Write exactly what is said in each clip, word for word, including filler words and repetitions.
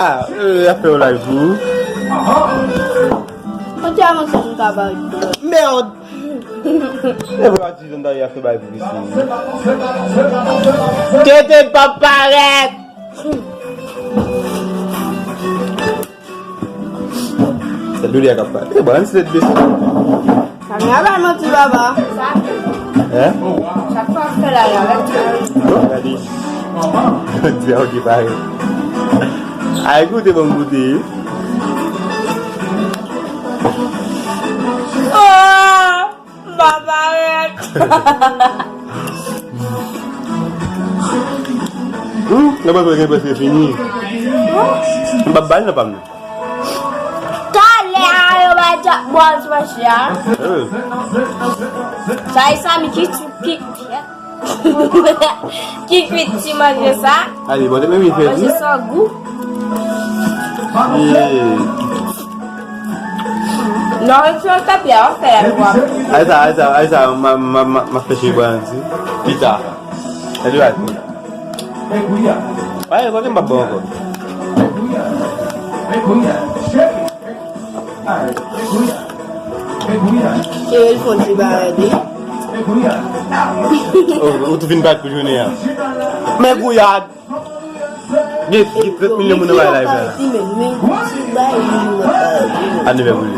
Ah, euh, y ap fè yon live pou ou. Kote a mwen fè m ka bay pou ou? Merde! E vre, pa di jan dayè ap fè bay pou Christine. Tete p ap parèt! Tèt Doudou a k ap pale. E bon, ann se tèt bese. Sa m ap bay manti, papa. Hein? Chak fwa ap fè la, la, la. Bon, gade. Di a, ok, pare. Ay, goute, bon, goute. Oh! M pa parèt. Hmm, nan pa gen prèske fini. M pa bay nan pa m nan. Talè a yo va di ap bwaz manje a. Eh. Sa e sa mi ki ti ki ki kwit ti manje sa. Ale, bon, te men vin fè manje tou. Sa gou. Yeah. Non, se yon pèp la, w ap fè la pou w ap. Ay sa, ay sa, ay sa, ma, ma, ma, ma fè cheve anti. Pita. Anyway. Ay, kote m pa bon ankò. Cheve l fon ti bagay de. Oh, ou tou fin bat pou jounen an. Men gouyad. Gen, gen trant milyon moun nan bay live la. Anivè pou li.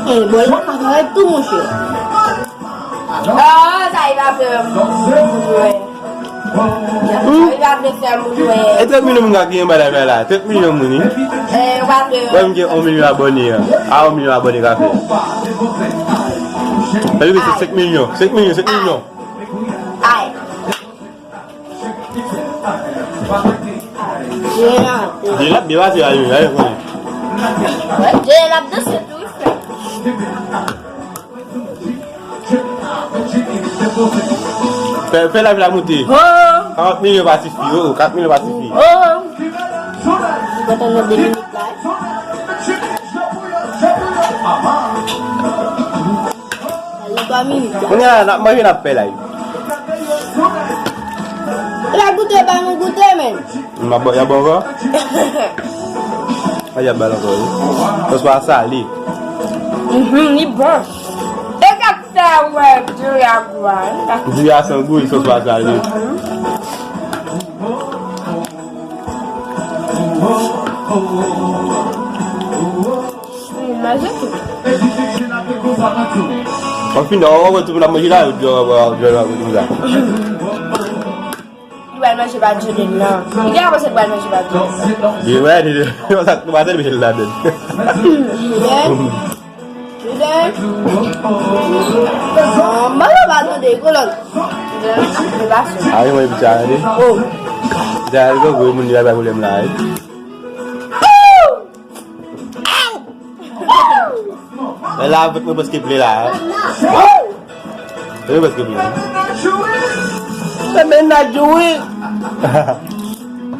Eh, bòl la pa parèt tou, monchè. Ah, sa li pa fè moun wè. Sa li pa vle fè moun wè. E trant milyon moun ki gen bay live la. Trant milyon moun, wi. Eh, w pa vle. Wè, m gen yon milyon abòne an. A, yon milyon abòne ka fè. Sa vle di se senk milyon. Senk milyon, senk milyon. Ay. Jay la byen pase la, jay la konnen. Jay la danse tou, frè. Fè, fè live la moute. Oh. Karant milyon pa sifi, oh, kat milyon pa sifi. Oh. Ou kontan nan de minit la? Nan twa minit la. Kounye a, n ap manje, n ap fè live. L ap goute, ba nou goute, men. M ap ba, y ap ba ankò? A, y ap ba l ankò, wi. Sòs pa sale. Mhm, li bon. E sa k fè wè diri a gou a, wi. Diri a san gou, sòs pa sale. Mhm. Manje tou. An fin, w ap wè tout moun ap manje la, yo di w ap manje la. Li pral manje pa Julie nan. Li gen apre se pral manje pa Julie. Li wè, li, li, nou pa tande Michel ladann. Julie. Julie. Mwen pa tande, kolòn. Julie, li pa sou. A, mwen pita, wi. Oh. Pita, li gwo moun, li pa bay pwoblèm la, wi. Men la avèk mwen prèske ple la. Mwen prèske ple. Mwen mennaj ou wi.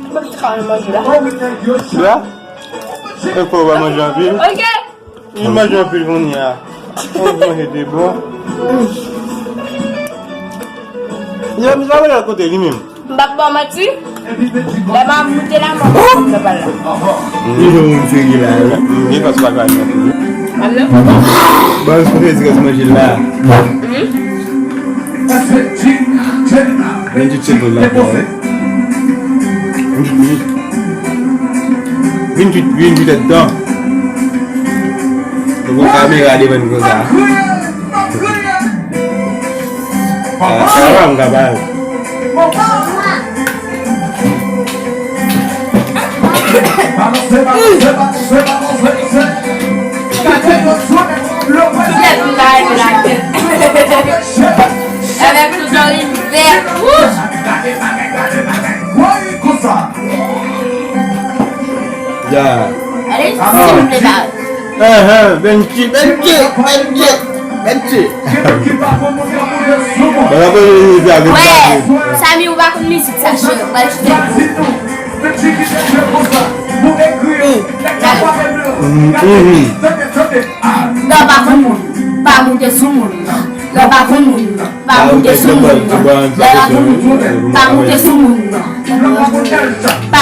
Mwen ki ka manje la. Wi. E fò w pa manje anpil. Ok. Li manje anpil kounye a. Mwen manje te bon. Li pa bezwen manje kote li menm. M p ap ba w manti, lè m ap moute la, m ap moute nan pal la. Li yon moun serye la, wi. Gen fòs pa ka nan tou. Alo? Ba, responsabilite rès manje la. Hmm? Venntuit segonn la, wi. Venntuit minit. Venntuit, venntuit èdtan. Nou gon kamera devan nou konsa. Ah, sa va, m ka pale. Avèk tout zòrèy vè. Wouch! Ya. Ale, si m vle pa. Ahan, Benji, Benji, Benji, Benji. Wè, Samy, ou pa konn mizik sa, cheri, ou pral chita. Mm, mm. Lè w pa konn moun, pa moute sou moun. Lè w pa konn moun, pa moute sou moun. Lè w pa konn moun, pa moute sou moun. Pa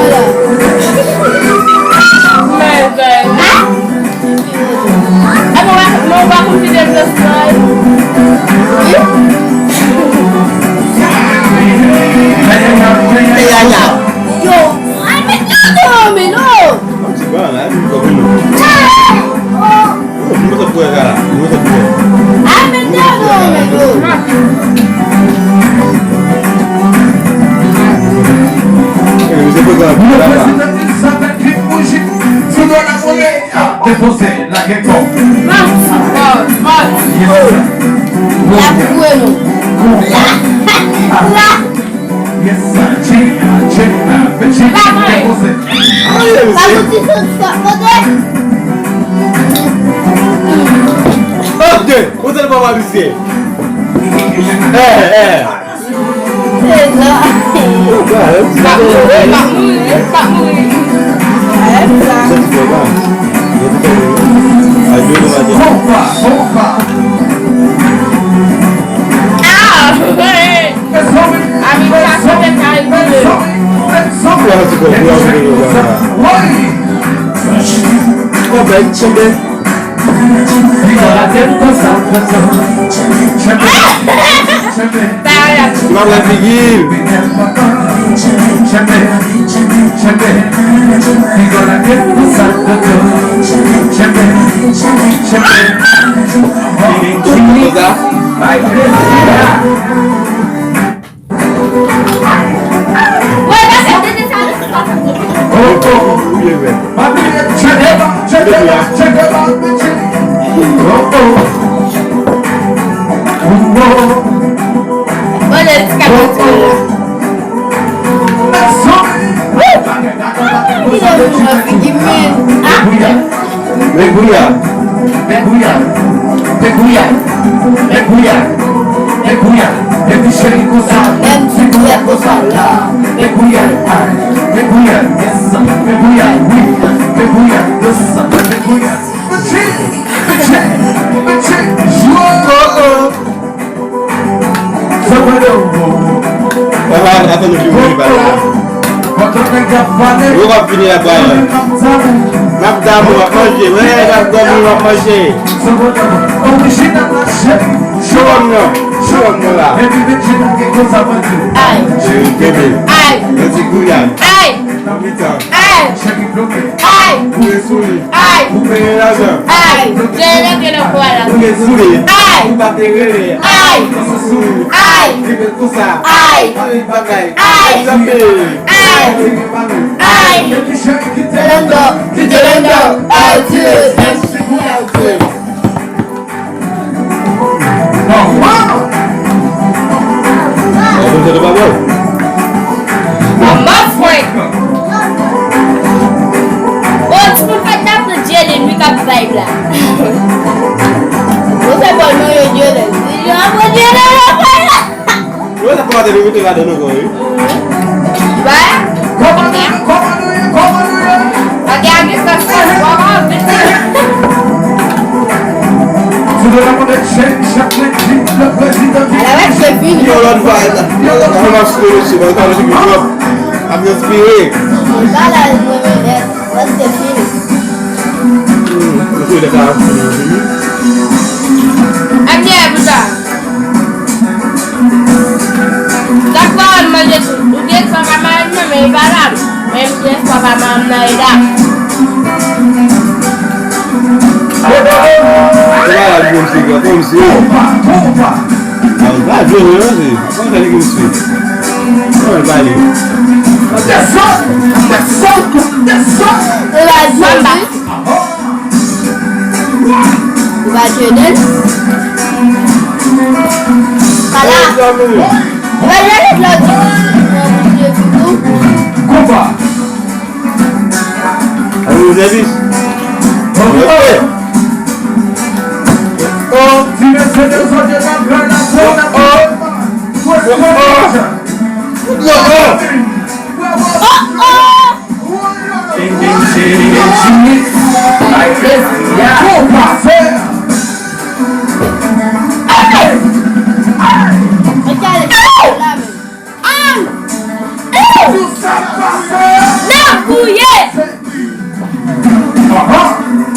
Ala. Mwen, mwen. Ah, mwen, mwen pa konn fidèl plas la. Wi. Yo, ay, men non, men non. Mwen ti pa la, mwen pa konn. Mwen sa pou wè la, mwen sa pou wè. Ay, men non, men non. Eh, mwen se pou wè la. Mwen se pou wè la. Depoze, lage kò. Mati, mati, mati. Yes, sir. La pou nou. La. La. Yes, sir. Jimmy, Jimmy, Jimmy, depoze. Sa soti sou sòt kote? Ok, ou se papa misye. Eh, eh. Se la. L ap mouri, l ap mouri, l ap mouri. Sa ti fè la. Yo te fè. Ayo, nou va di. Konpa, konpa. Ah, hey. Ami, sa se te kay. Pou la ti fè, pou la ti fè. Konpa, tchenbe. Li pa pran figi l. Mèt bouya. Mèt bouya. Mèt bouya. Mèt bouya. Mèt bouya. Debouya, epi cheri konsa, ti bouya konsa la. Debouya, ay, debouya, yes, debouya, wi, debouya, yes, debouya. Mete, mete, mete, yo, oh, oh. Sa pa de ou. Papa, atann nou fini pale la. Pandan nèg ap pale, yo, w ap fini la, pale. M ap damou, m ap manje. Wè, m ap dòmi, m ap manje. Orijinal la, cheri. Chewòm nan, chewòm nan la. Epi, men cheri, gen konsa, mwen di. Ay. Cheri, kenbe. Ay. Yon ti gouyad. Ay. Nan mitan. Ay. Cheri, bloke. Ay. Boule sou li. Ay. Ou peye lajan. Ay. Jere gele kwa la. Boule sou li. Ay. Ou pa te rele. Ay. Sou sou li. Ay. Kenbe konsa. Ay. Ay, bagay. Ay. Kenbe. Ay. Kenbe pa nou. Ay. Epi cheri, kite landa. Kite landa. Ay, Dieu. Mèsi pou la, Dieu. Manman frenk. Bon, timoun fèt la pran Djeline wi k ap vibe la. Yo fè bòl mwen yo Djeline. Yo ap pran Djeline yo fè la. Yo, sa kòmanse vin mete ladan ankò, wi. Ba, kòman nou ye, kòman nou ye, kòman nou ye? Bagay a gen sans, kòman, vite. Ala wè, se fini. Yon lòt vibe la. Yon lòt vibe. Kòman se mesye, mwen, kòman se twòp. Ap respire. Ba la, mwen, mwen, mwen, se fini. Hmm, mwen, mwen, mwen, mwen. Ebyen, pou sa. Sa k pa wè m manje tou. Ou gen san pa mari m nan, men li pa la. Men m gen san pa mari m nan, li la. Se pa la, li konn se, konn se. A, li pa jwe, non, se. Konn se li konn se. Konn li pale. Desann! Desann! Desann! Ou la jwe, wi. Ou va jwenn. Pala. Ou va jwenn lòt. Konpa. Alo, sèvis. Ok. Oh. Ti mesye, mesye, mesye, mesye, mesye. Oh, oh. Oh, oh. Oh, oh.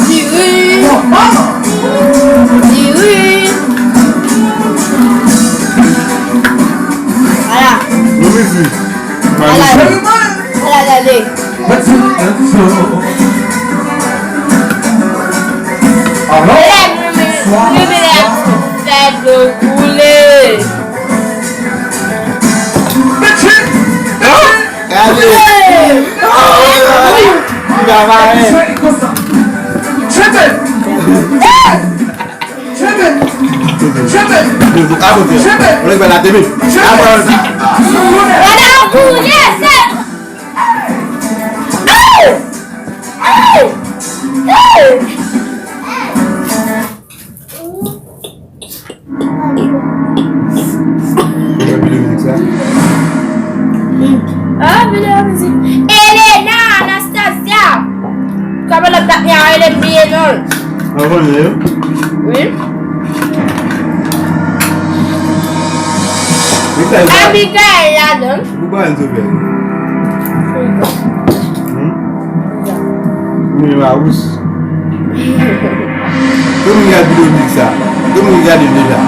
Diri. Diri. Ala. Ala. Ala, gade. Ala. Fè dlo koule. Gade. Li pa pare. Chante. Chante. Chante. Chante. Gade ou koule, sè. Ou wè videyo mizik sa? Ah, videyo mizik. Elena, Anastasia. Kòman lòt t ap nye a, Elena bliye non l. Ou konnen yo? Wi. Abigail ladan. Ou pa wè n sou fè. Hmm? Ou menm a wous. Tout moun gade videyo mizik sa. Tout moun gade l deja.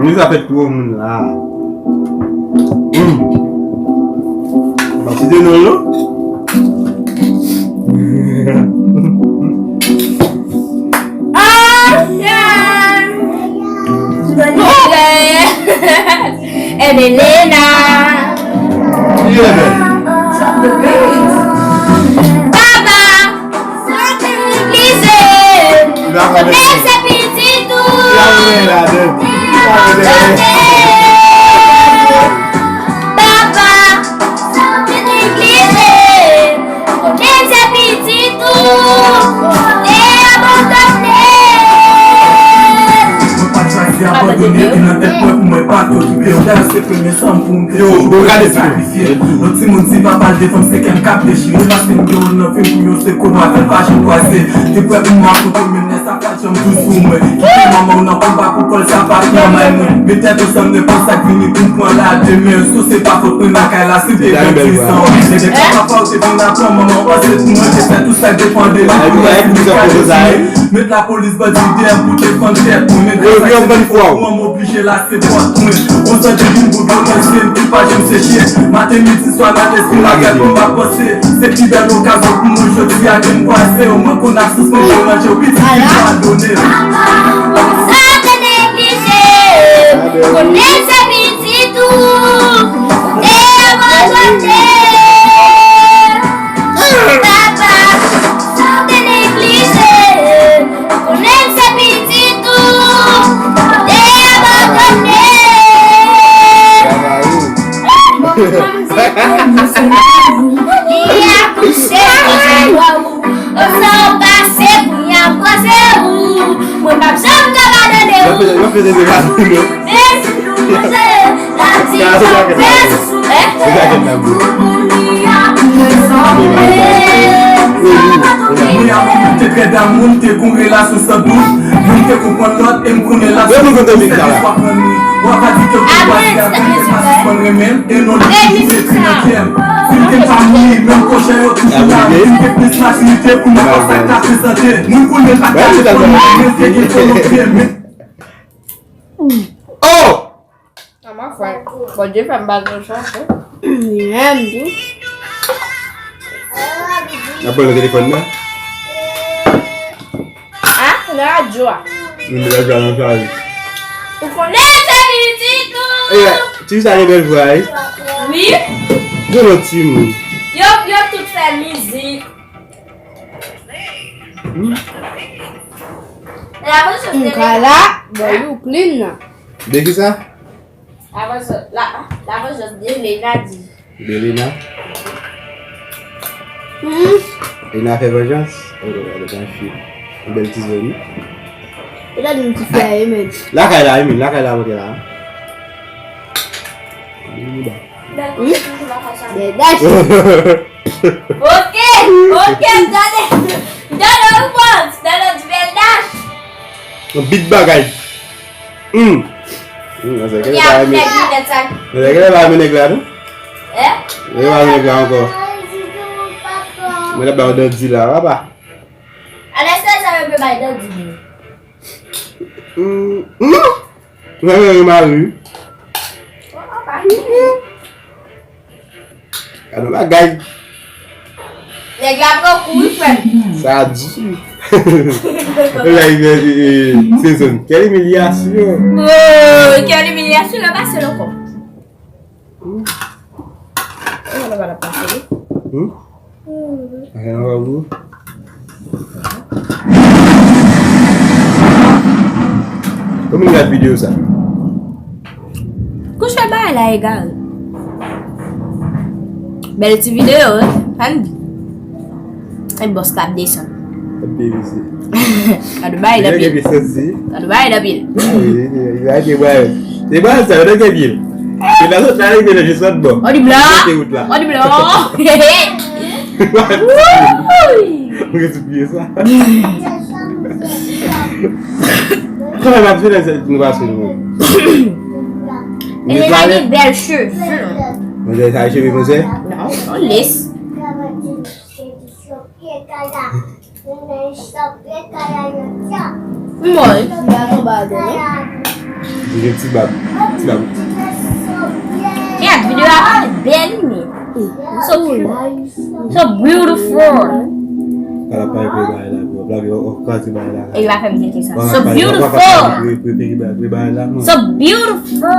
Mizik sa fè twò moun la. Hmm. M ap site non l non. Ah, yeah. Evelena. Papa. Santi m glise. Kote se pitit ou? Papa, santi m glise. Kote se pitit ou? Te abandone. Mwen pa t chwazi Abandone, e nan tèt mwen pou mwen pa t okipe. Yo, dayè se premye san m pou m te yo, bon, gade sa. Sakrifye. Yon timoun di papa l defann se kè m k ap dechire. Paske m gen yon nan vi m pou yon sekou mwen fè pa janm kwaze. Te prè pou m afwonte men lè sa pa t janm dous pou mwen. Kite manman w nan konba pou kò l sa pa t nòmal mwen. Met tèt ansanm nenpòt sa k vini pou m pran la demen. Sou se pa fòt mwen lakay la se te grandizan. Se te papa w te vin aprann manman w panse pou mwen te fè tou sa k depann de li pou mwen si m ka retire. Met lapolis bandi dèyè m pou defann tèt mwen. Men grasa se pou mwen m oblije lase pòt mwen. Konsa di vin pou vyolanse m ki pa janm seche. Maten, midi, swa, nan lespri m avèk ou m ap panse. Se pi bèl okazyon pou mwen jodi a ke m kwaze w. Mwen konn absans mwen deranje w, pitit ki padone m. Sa te neglije, konnen se pitit ou te abandone. Papa, sa te neglije, konnen se pitit ou te abandone. Li akouche, o sa w pase pou y ap kwaze ou. Mwen p ap janm ka padone ou. Mezi nou manje, la di sa pezi sou mè. Pou moun li a, mwen sanble. Mwen avè w te trè damou, m te gon relasyon san dout. Youn te konprann lòt e m konnen la sou sa. W ap di ke w te kwase avè l, e pa sispann renmen l, e non li toujou se fi nan kè m. Si m te pa mouri, menm pwochen yo toujou la. Si m te plis matirite pou m pa sa k ta prezante. Moun konnen pa t ka defann mwen, men se gen volonte, men. Oh! Kòman fè? Bondye fè m pa t chache. Li renmen tou. N ap pran nan telefòn nan. Ah, nan radyo a. Nan radyo a, nan chaje. Ou konnen se pitit ou. E, ti sa gen bèl vwa, wi. Wi. Gen lòt timoun. Yo, yo tout fè mizik. Hmm. M ka la, bò Brooklyn nan. De ki sa? La vengeance, la, la vengeance de Lena di. De Lena. Hmm. Lena fè vengeance. Oh, gade, gade, gade, fi. Yon bèl ti zòn, wi. E gade yon ti fè, e, men. Lakay la, wi, men, lakay la, monte la. Wi. Bèl dach. Ok, ok, m tande. M tande w pran, m tande w di bèl dach. Yon bit bagay. Hmm. Hmm, nan sa, kèlè pa renmen. Nan sa, kèlè pa renmen nèg la, non? Eh? Kèlè pa renmen nèg la ankò. Mwen ap ba w dandi la, papa. Alè, se sa yo pe bay dandi. Hmm. Hmm. Mwen renmen mari. Oh, oh, pa. Hmm. Gade bagay. Nèg la pran kou, wi, frè m. Sa di. Like, eh, eh, sezon. Quelle humiliation. Oh, quelle humiliation, la pase l ankò. Hmm. Oh, la pase, wi. Hmm? Ayen ankò pou ou? Konbyen gad videyo sa? Kouche bay la egare. Bèl ti videyo, wi. Ann di. E bòs k ap desann. Ap devise. Gad bay nan pye. Gad bay nan pye. Gad bay nan pye. Se pa sa, yo nan gen pye. Se pa sot la, li te nan jis lòt bò. Ou di blan. Ou di blan. Mwen tout bliye sa. Kòman n ap fè lè nou pase nou? E li pa gen bèl cheve. Mwen sa cheve konsa? Non, non, lis. Mwen. Li gen ti bab. Ti bab. Gad, videyo a pa bèl, men. So, so beautiful. Ala pa ekri bagay la, bro. Blague, ou, ou kraze bagay la. E yo pa fè m tete sa. So beautiful. So beautiful.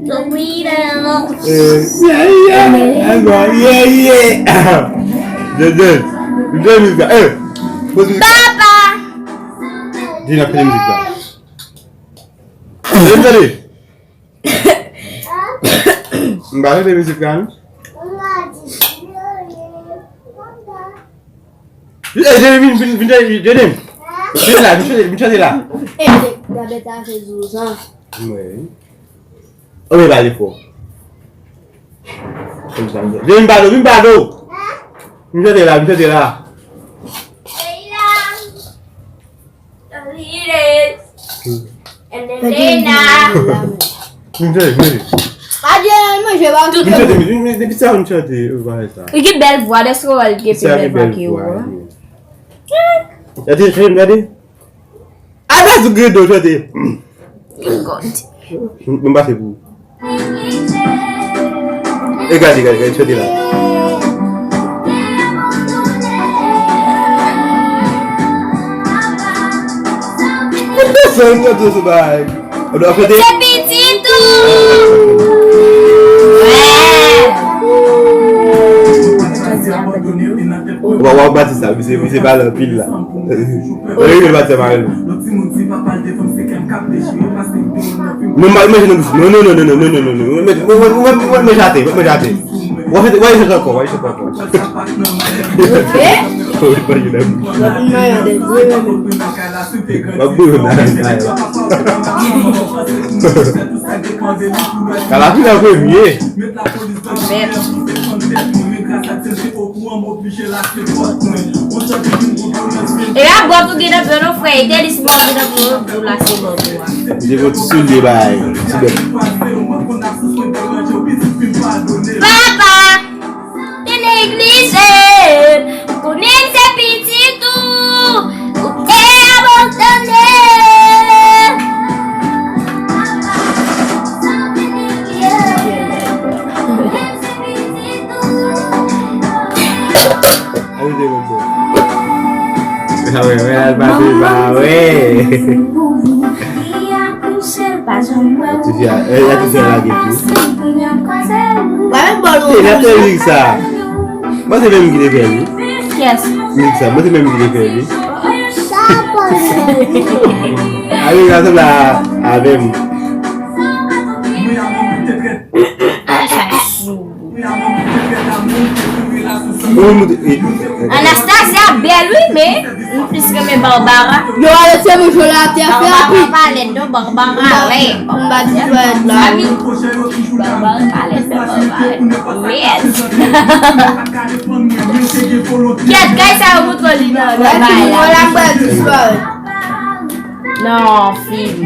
So beautiful. Eh, yeah, yeah. Alò, yeah, yeah. Dede, dede mizik la. Eh, poze mizik la. Papa. Di n ap fini mizik la. Dede, dede. M pa tande mizik la, non. Eh, Jeremy, vin, vin, vin, Jeremy. Vin la, vin chante, vin chante la. E, Gabèt a fè di w sa. Wi. Ou vin pale fò. Vin pale, vin pale. Vin chante la, vin chante la. Vin chante, vin chante. Adye, manje pa. Vin chante, vin, vin, depi sa, vin chante, ou pa fè sa. Li gen bèl vwa, dèske w wè li gen pi bèl vwa ke ou a. Gade, gade, gade. Al pa sou gridon chante. M pase pou ou. E gade, gade, gade, chante la. Ou desann chante sou bagay. Ou dwe chante. Se pitit ou. Wè. Ou pa wè Batis la, misye, misye pale anpil la. Ou rele Batis la, pa rele. Non, pa manje nan bouch. Non, non, non. Mwen, mwen, mwen, mwen, mwen, mwen chante, mwen, mwen chante. Wè, wè, wè, chante ankò, wè, chante ankò. Wè, manje nan bouch. Mwen boule nan la. Kalafina premye. E la bòt ou gen nan pye non frè, e te li si bòt ou gen nan pye ou la se bòt ou a. Devan ti soulye bay, ti bèt. Papa! Te neglize, ou konnen se pitit ou, ou te abandone. Sa vle di bon bon. Sa vle, men al pase pa, wi. Ti fi a, eh, la ti fi a lage tou. Ba men bòl. Hey, n ap fè mizik sa. Mwen se menm ki te fè li. Yes. Mizik sa, mwen se menm ki te fè li. Sa pa. Ale, sa sanble avè m. Anastasia bèl wi, men m plis renmen Barbara. Yo ale se mouche la te fè api. Barbara pa lèd non, Barbara lèd. M pa di fè la. Barbara pa lèd non, Barbara lèd. Yes. Kèt, kay sa yo montre li nan, nan bay la. Nan fim.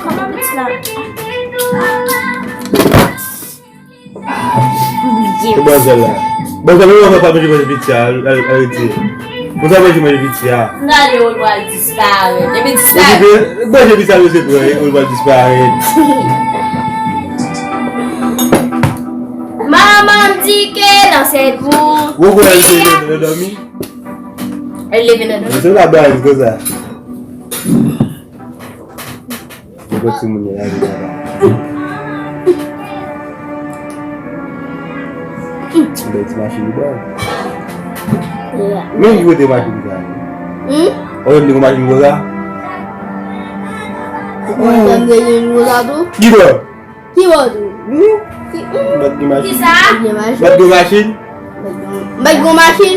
Kòman pitit la? Ki bòzèl la? Bòzèl la, ou pa manje manje piti a, al, al, al retire. Pou sa manje manje piti a. M gade ou pral disparèt. Epi disparèt. Epi, manje piti a, mesye pran, ou pral disparèt. Manman m di ke nan sèt moun. Ou kwè l leve nan dòmi? L leve nan dòmi. Mesye la bay konsa. Mwen konn timoun yo lage laba. Bèl ti machin li ba. Men ki kote machin sa? Hmm? Ou menm li gon machin konsa? Ou konn tann de gen konsa tou? Ki bò? Ki bò tou? Hmm? Ki, hmm? Bat gen machin. Kisa? Bat gen machin. Bat gen machin. M pa t gen yon machin.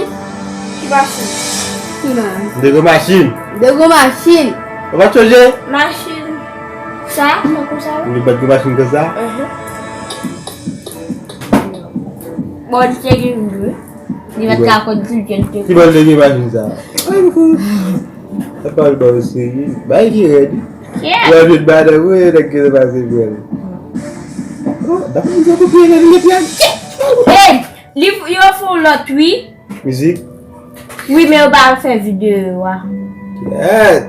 Ki machin? Ki machin? M te gen machin. M te gen machin. Ou pa t sonje? Machin. Sa? Mwen konsa wi. M te bat gen machin konsa? Mhm. Bon, li te gen vre. Li pa t ka konn tout jan li te. Ki bò l te gen machin sa? Sa pa l ba w serye. Bay ki rèd. Yeah. Yo jwe madanm wi, nèg ki te pase pran. Oh, dapre mwen, se kote rèd li te. Hey! Li f-, yo fè yon lòt wi. Mizik? Wi, men yo pa fè videyo a. Kèt!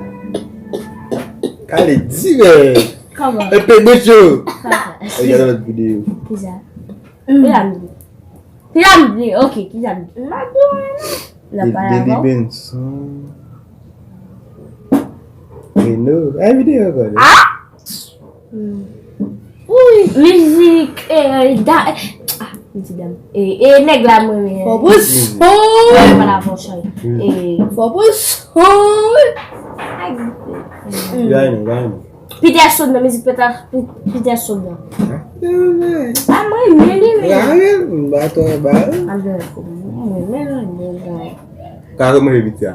Kale di, men. Kòman? Epe Becho! Sa sa? Gade lòt videyo. Kisa? Kisa m di? Kisa m di? Ok, kisa m di? M pa di anyen non. N ap pale avan. Deli Benson. Reno. Ay, videyo ankò, non? Ah! Hmm. Wi, mizik, eh, da, ah, mizik dam. Eh, eh, nèg la mwen renmen. Fò pou son. Mwen pa la fò chay. Eh. Fò pou son. Ay, hmm. Gay nou, gay nou. Peterson nan mizik Peter, Peterson nan. Ah, mwen renmen li, men. Gay, m ba to ba. Mwen renmen li, men. Ka remanje piti a.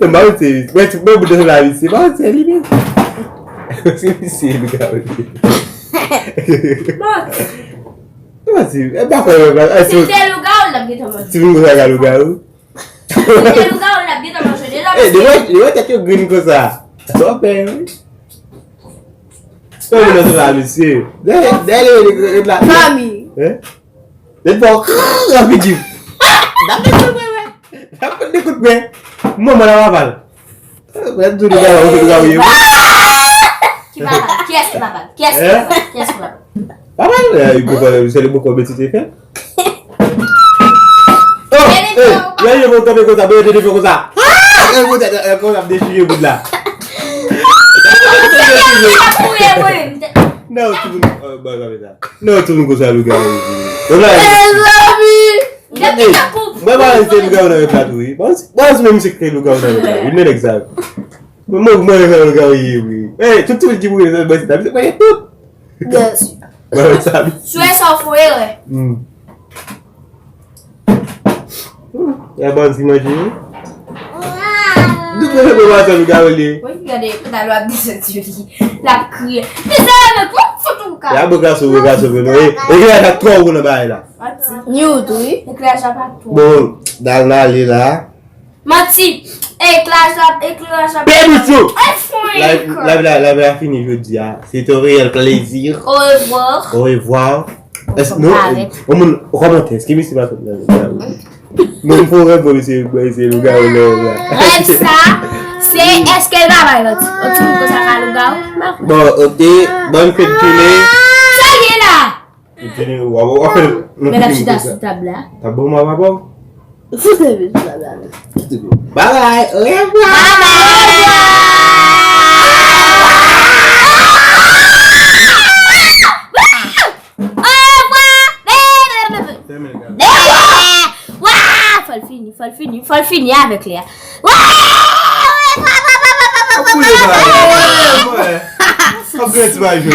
Non, ba ou se, mwen ti mwen bout de la misye, ba ou se li menm. Se misye lougawou li. Bon, Mwen ti, e pa kwè mwen, e si si te lougawou, l ap gentan manje. Ti moun konsa ka lougawou. Si te lougawou, l ap gentan manje deja. E, de mwen, de mwen tèt yo grin konsa. Sa w fè, wi. Mwen mwen nan la misye. Dèyè, dèyè, dèyè la. Fami. Hein? Lè fò, rapid. Dap de kout mwen, wè. Dap de kout mwen. Mwen mwen la pa pal. Mwen tou de la, ou de la, wi. Ki papa? Kiyès ki papa? Kiyès ki papa? Kiyès ki papa? Pa mal, e, li poko, se li poko mete te fè. Oh, e, lè yo mwen kanpe konsa, mwen te fè konsa. E, konsa, e, konsa, m dechire bout la. Non, tout moun, e, ba, ba, ba. Non, tout moun konsa lougawou. Mezanmi. Depi tankou mwen pa se lougawou nan met la tou, wi. Bon, si, bon, si menm se kre lougawou nan met la, wi. Men nèg sa. Mwen, mwen, mwen, lougawou ye, wi. E, tout, tout, di mwen, mwen, mwen, tout. Byen si. Mwen, sa. Sou e sa w fè erè. Hmm. Hmm, ya bon, si manje, wi. Tout mwen, mwen, mwen, sa, lougawou ye. Wi, gade, kout a lwa ap desann sou li. L ap kriye. Mezanmi, mwen, fout ou ka. Ya, bon, gason, bon, gason, bon, non. E, e, e, la, twò gwo nan bagay la. Manti. Ni ou tou, wi. Eklèyaj la pa twò. Bon, dal n ale la. Manti. Eklèyaj la, eklèyaj la. Baby True! E fwen. Live, live la, live la fini jodi a. C'est un réel plaisir. Au revoir. Au revoir. Est-ce, non, euh, yon moun kòmante, èske misye pa fèt nan, nan, non, m fè yon rèv, bon, misye, bon, misye, lougawou, lè, la. Rèv sa, se èske l pa bay manti. Yon timoun konsa ka lougawou? Bon, ok, bonne fête, Tine. Sa l ye la? Tine, w ap, w ap fè nou. Men l ap chita sou tab la. Tab bon, m ap, ap, ap. Fout epi sou tab la. Bye bye. Au revoir. Bye bye. Au revoir. Fèmen l, gade. Wa! Fò l fini, fò l fini, fò l fini avèk li a. Wa! Ap boule bagay, mwen. Ap gen ti bagay.